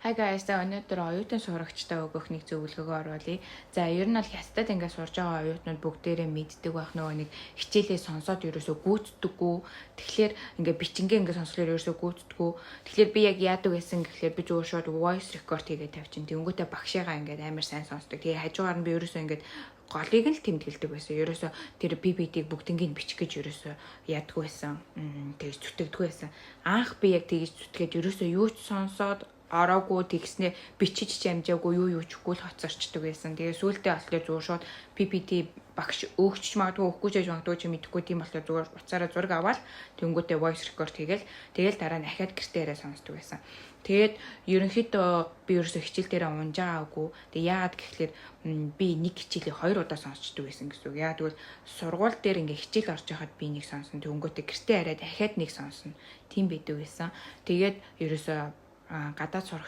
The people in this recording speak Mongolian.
Hi guys, за, өнөөдөр оюутан сурагчтай өгөх нэг зөвлөгөөгөө оруулъя. За, ер нь бол Хятадд ингээд сурж байгаа оюутнууд бүгдээрээ мэддэг байх, нөгөө нэг хичээлээ сонсоод ерөөсөө гүйцэдэггүй. Тэгэхээр ингээд бичингээ ингээд сонсохлоор ерөөсөө гүйцэдэггүй. Тэгэхээр би яг яадаг байсан гэхлээр би зүгээр шууд voice record хийгээд тавьчин. Тэнгүүтээ багшигаа ингээд амар сайн сонсдог. Тэгээ хажуугаар нь би ерөөсөө ингээд голыг нь л тэмдэглэдэг байсан. Ерөөсөө тэр PPT-г бүгднийг бичих гэж ерөөсөө яддаг байсан. Тэгж зүтгэдэггүй байсан. Анх би яг тэгж зүтгээд ерөөсөө юу ч сонсоод ороогүй, тэгснээ бичиж ч амжаагүй, юу юу ч үгүй л хоцорчдөг байсан. Тэгээ сүүлдээ болохоор зүгээр шууд PPT багш өөгч магадгүй, өгөхгүй ч байж магадгүй чи мэдэхгүй, тийм болохоор зүгээр уцаараа зураг аваад, тэнгүүтээ voice record хийгээл, тэгэл дараа нь ахиад гэртээ яриа сонсдог байсан. Тэгээд ерөнхийдөө би ерөөсөө хичээл дээр унж байгаагүй. Тэгээ яагаад гэхлээр би нэг хичээлийг хоёр удаа сонсчдөг байсан гэсэн үг. Яагаад гэвэл сургууль дээр ингээ хичээл орж байхад би нэг сонсон. Тэнгүүтээ гэртээ яриад дахиад нэг сонсно. Тийм байдаг байсан. Тэгээд ерөөсөө гадаад сурах